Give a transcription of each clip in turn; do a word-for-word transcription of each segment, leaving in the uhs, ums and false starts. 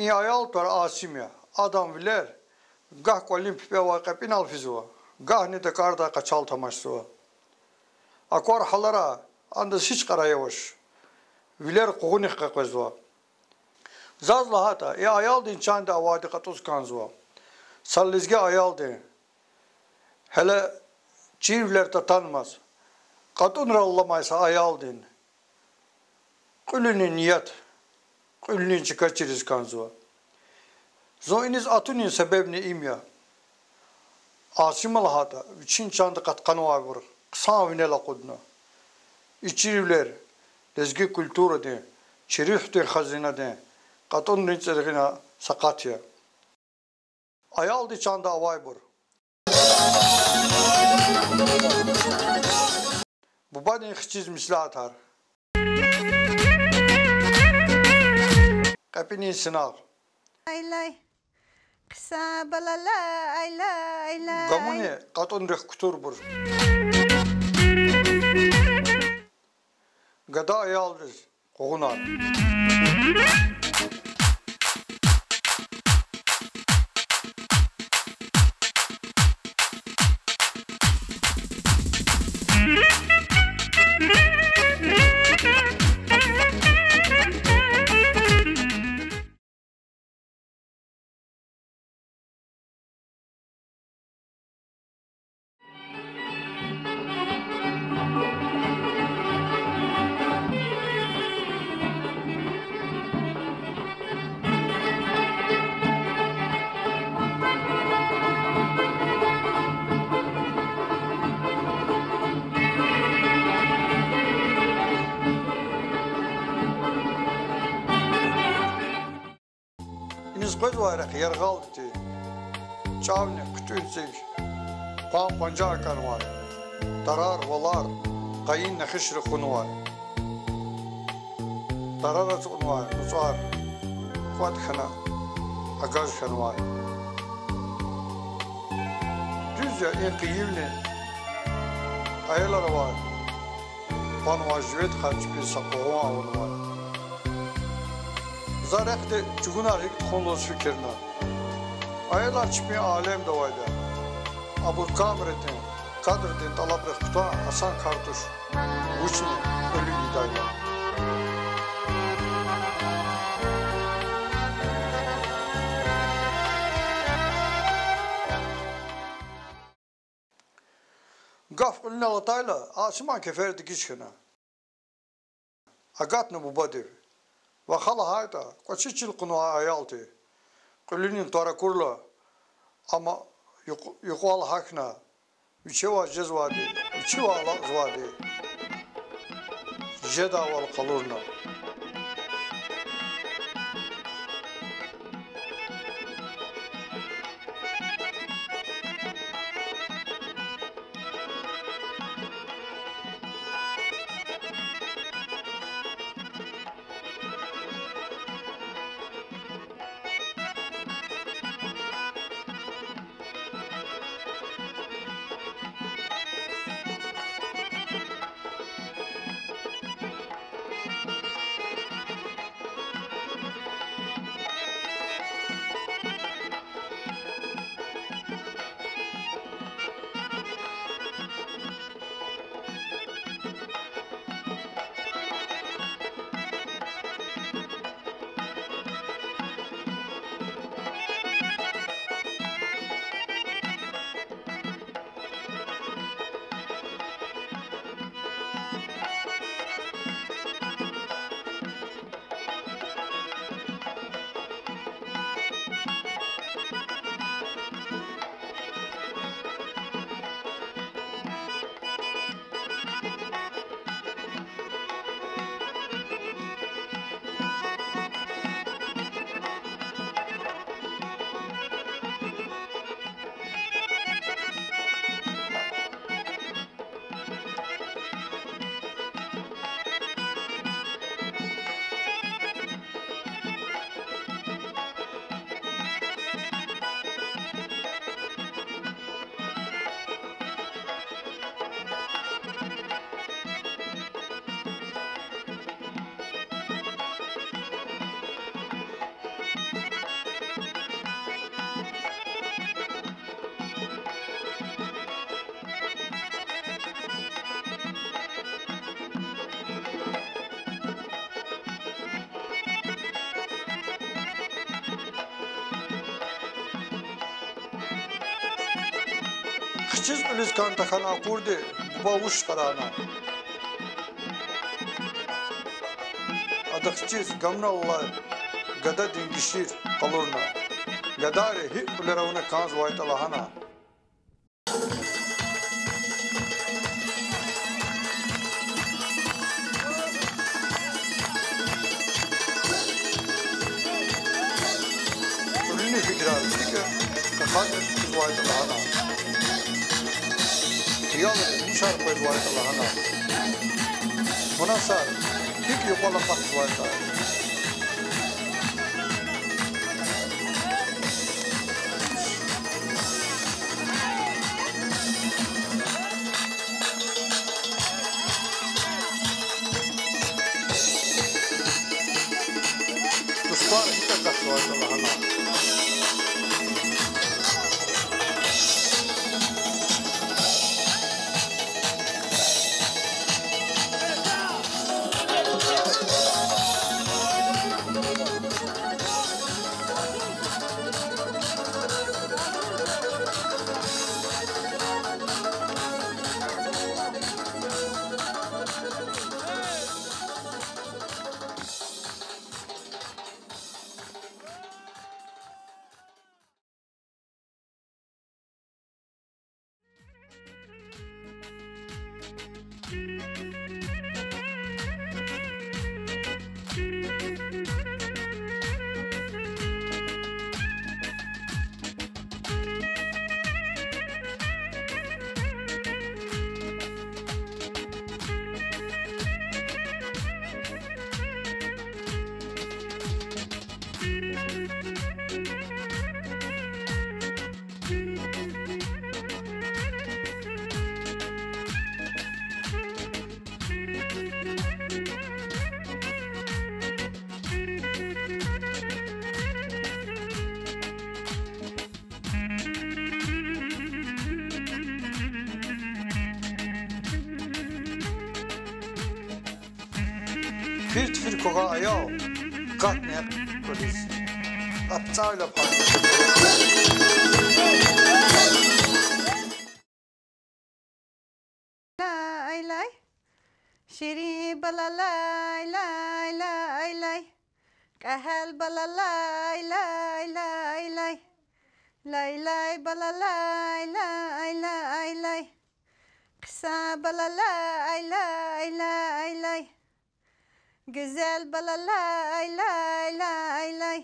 И аял тӀвар Асим я. Адан вилер гагь кӀвалин пипӀе авай кьепӀинал физва, гагьни дакӀардай къачал тамашзава. Аквар гьалара андаз гьич кьарай авач. Вилер къугъунихъ къекъвезва. Заз лагьайтӀа, и аялдин чанда авайди кьатӀуз кӀанзава. Са лезги аялдин, гьеле чирвилер татанмаз, кьатӀунрал аламай са аялдин кьуьлуьнин ният, кьуьлуьнин чка чириз кӀанзава. Зун иниз атунин себебни им я. Асима лагьайтӀа, вичин чанда къатканвайбур хъсан винел акъудна. И чирвилер лезги культурадин, чи руьгьдин хазинадин, кьатӀунрин цӀиргъина са къат я. Аялди чанда авайбур. Бубадин хциз меслятар. КьепӀинин синагъ. Айлай, хъсан балалай, айлай, айлай. Гамуни кьатӀунрихъ кутурбур. Гада аялриз къугъунар. Иниз къвезвай рехъ яргъалди тир. ЧӀавни хъуьтӀуьн цӀиг, къван-къванжар кӀанвай, тарар, валар, къайи нехишри кьунвай, тарар ацукьнавай нуцӀар кӀватӀ хьана агаж хьанвай. Дуьз я, и къайивилин аялар авай, къванвай живет хьайи чпин са къугъун авунвай. За рехъди чугунар гьикӀ тухун лугьуз фикирна. Аялар чпин алемда авайди я. Абур камерадин кадрдин тӀалабрихъ кутун гьасан кар туш. Вучни кьуьлуьн ийидайла. Гаф кьуьлуьнал атайла, Асиман кефер дегиш хьана. Агатна бубадив. Ваха лагьайтӀа, кӀвачи чил кьунвай аял тир. Кьуьлуьнин тӀвар акурла, амма юкь-, юкьвал гьахьна, вичивай жезвайди, вичивай алакьзавайди жедайвал къалурна. Хчиз кьуьлуьз кӀан тахьана акурди, буба вуч къарагъна. Ада хчиз гамуналлай гададин гишир къалурна. Гадайри гьикӀ кьуьлер авуна кӀанзавайтӀа лагьана. Кьуьлуьни фикирар гьикӀ кьахьна кутазвайтӀа лагьана. Хиялри мишар къвезвайтӀа лагьана. Мунасар гьикӀ юкьвал акъатзавайтӀа. Дустар гьикӀ акатзавайтӀа лагьана. Фир-фир квагъа аял, къатни кӀвализ. АтӀцӀайла пай. Лай лай, ширин бала лай лай лай лай. КӀегьал бала лай лай лай лай. Лай лай бала лай лай лай лай. Хъсан бала лай лай лай лай. Гуьзел бала лай лай лай лай.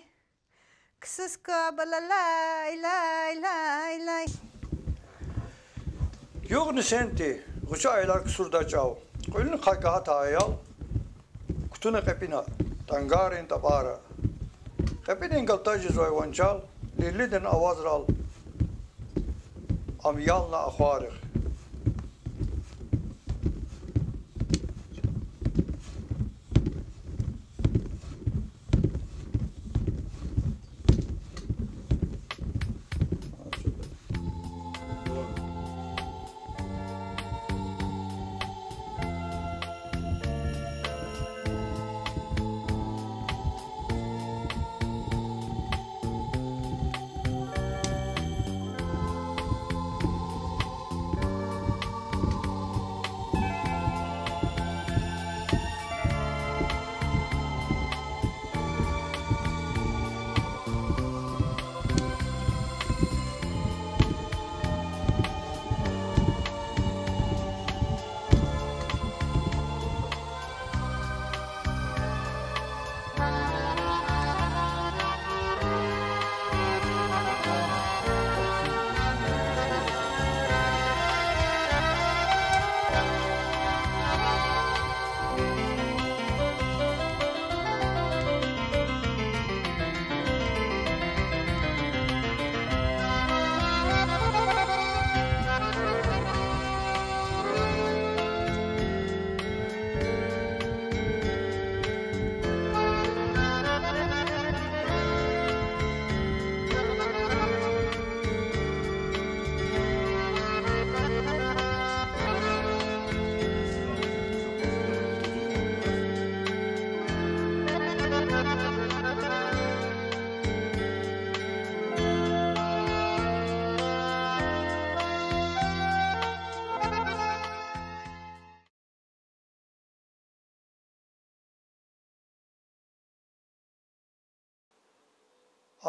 Ксус ква бала лай лай лай лай. Югъни сенти гъвечӀи аялар ксурдай чӀав. Кьуьлуьни хъай кагьатай аял кутуна кьепӀина тӀангаррин тӀапӀара. КьепӀинин галтад жезвай ванцел лилидин авазрал ам ялна ахварихъ.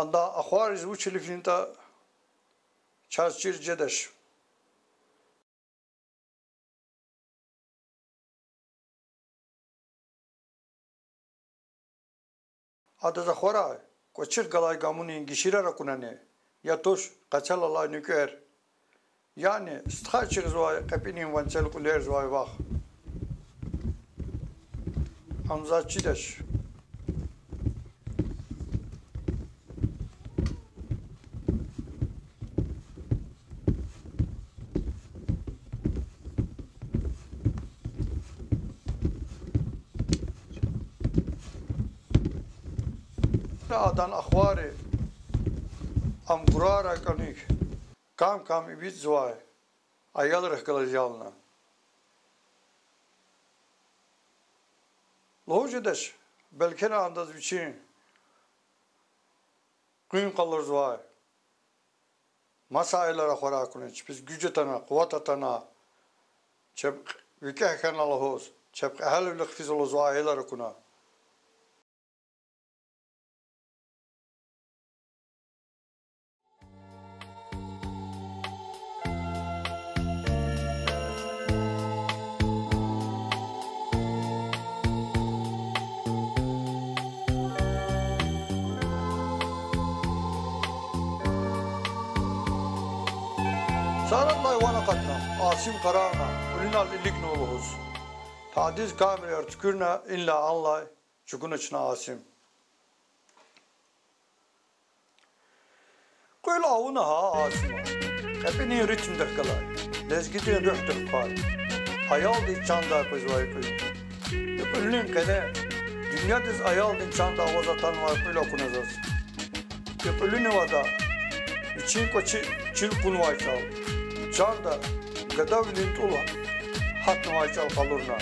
Адан ахвариз вуч илифнатӀа чаз чир жедач. Адаз ахварай кӀвачихъ галай гамунин гиширар акунани, я туш къецел алай нуькӀвер. Яни стха чигъзавай кьепӀинин ванцел кьуьлерзавай вах. Ам заз чидач. Адан ахвари ам гурарай кӀаник кам-кам ивидзавай аялрихъ галаз ялна. Лугьуз жедач, белки адаз вичин къуьн къалурзавай маса аялар ахварай акуна, чпиз гуж атана, къуват атана, чеб викӀегь хьана лугьуз, чеб кьегьалвилихъ физва лугьузвай аялар акуна. Саратлай ван акъатна, Асим къарагъна, кьуьлунал илигна лугьуз. Тадиз камераяр туькӀуьрна, инлай-анлай чӀугуна чна Асим. Кьуьл авуна гьа Асима. КьепӀинин ритмдихъ галай, лезгидин руьгьдихъ квай, аялдиз чандай къвезвай кьуьл. И кьуьлуьн къене дуьньядиз аялдин чанда аваз атанвай кьуьл акуна заз. И кьуьлуьнив ада вичин кӀвачи чил кьунвай чӀал, чанда гадавилин тӀул гьатнавай чӀал къалурна.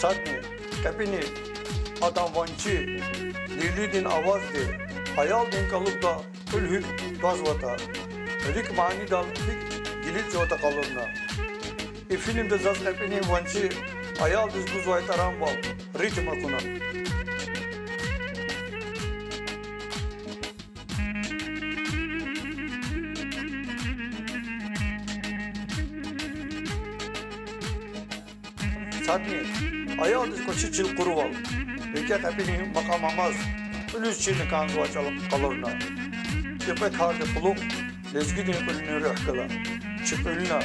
Садни кьепӀини адан ванцел лилидин авазди аялдин кӀалубда кьуьл гьикӀ твазватӀа, рикӀ манидал гьикӀ гилитӀзаватӀа къалурна. И фильмда заз кьепӀинин ванцел аялдиз гузвай тӀарамвал, ритм акуна. Садни аялдиз кӀвачи чил кьурвал, викӀегь кьепӀинин макьам амаз, кьуьлуьз чирна кӀанзавай чӀал къалурна. И кьве карди кьулухъ лезгидин кьуьлуьнин руьгь гала. Чи кьуьлуьна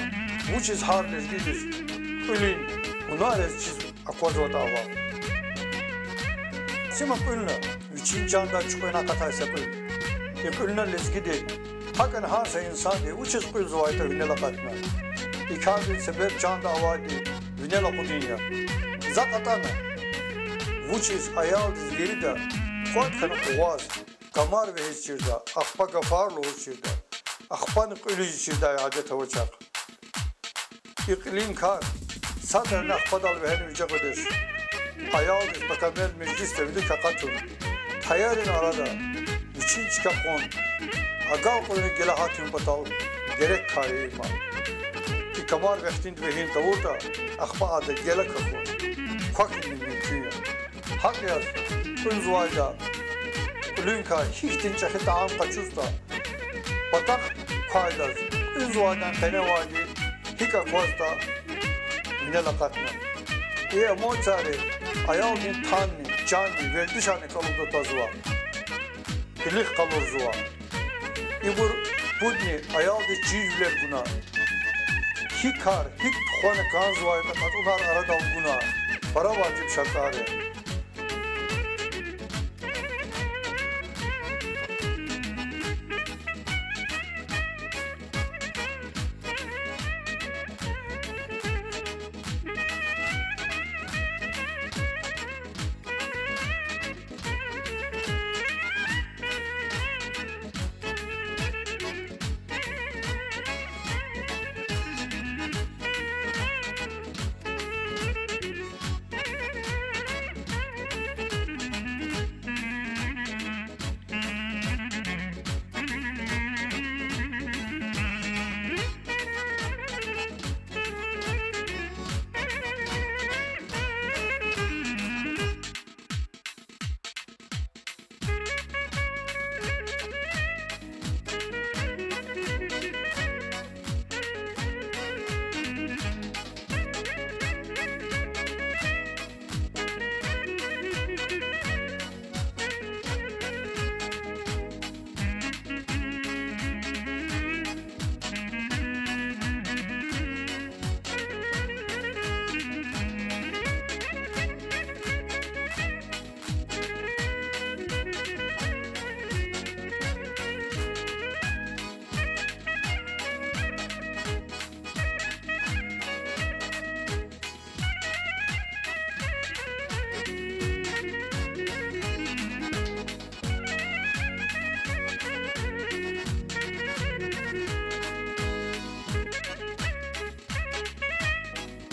вучиз гьар лезгидиз кьуьлуьн гьунар яз чиз аквазватӀа вал. Асима кьуьлна вичин чанда чуькьвена акъатай са кьуьл. И кьуьлуьна лезгиди, гьакӀни гьар са инсанди вучиз кьуьлзавайтӀа винел акъатна. И кардин себеб чанда авайди винел акъудун я. За кьатӀана, вучиз аялдиз вирида кӀватӀ хьана къугъваз, камар вегьиз чирда, ахпа гафар лугьуз чирда, ахпани кьуьлиз чирдай адет авачахъ. И кьилин кар садрани ахпадал вегьена виже къведач. Аялдиз пакамел межлисда вилик акъатун, таярин арада вичин чка кьун, агалкьунрин геле гьатун патал герек кар я им. И камар вехтинди вегьин тавуртӀа, ахпа ада геле какун, квахьунни мумкин я. ГьакӀ яз, кьуьлзавайда кьуьлуьникай гьихьтин чӀехи тӀям къачузватӀа, патахъ квайдаз кьуьлзавайдан къеневайди гьикӀ аквазватӀа винел акъатна. И эмоцияри аялдин танни, чанни, вердишарни кӀалубда твазва, гьилихъ къалурзава. Ибур пудни аялдиз чирвилер гуна, гьи кар гьикӀ тухвана кӀанзавайтӀа кьатӀунар арадал гуна, пара важиб шартӀар я.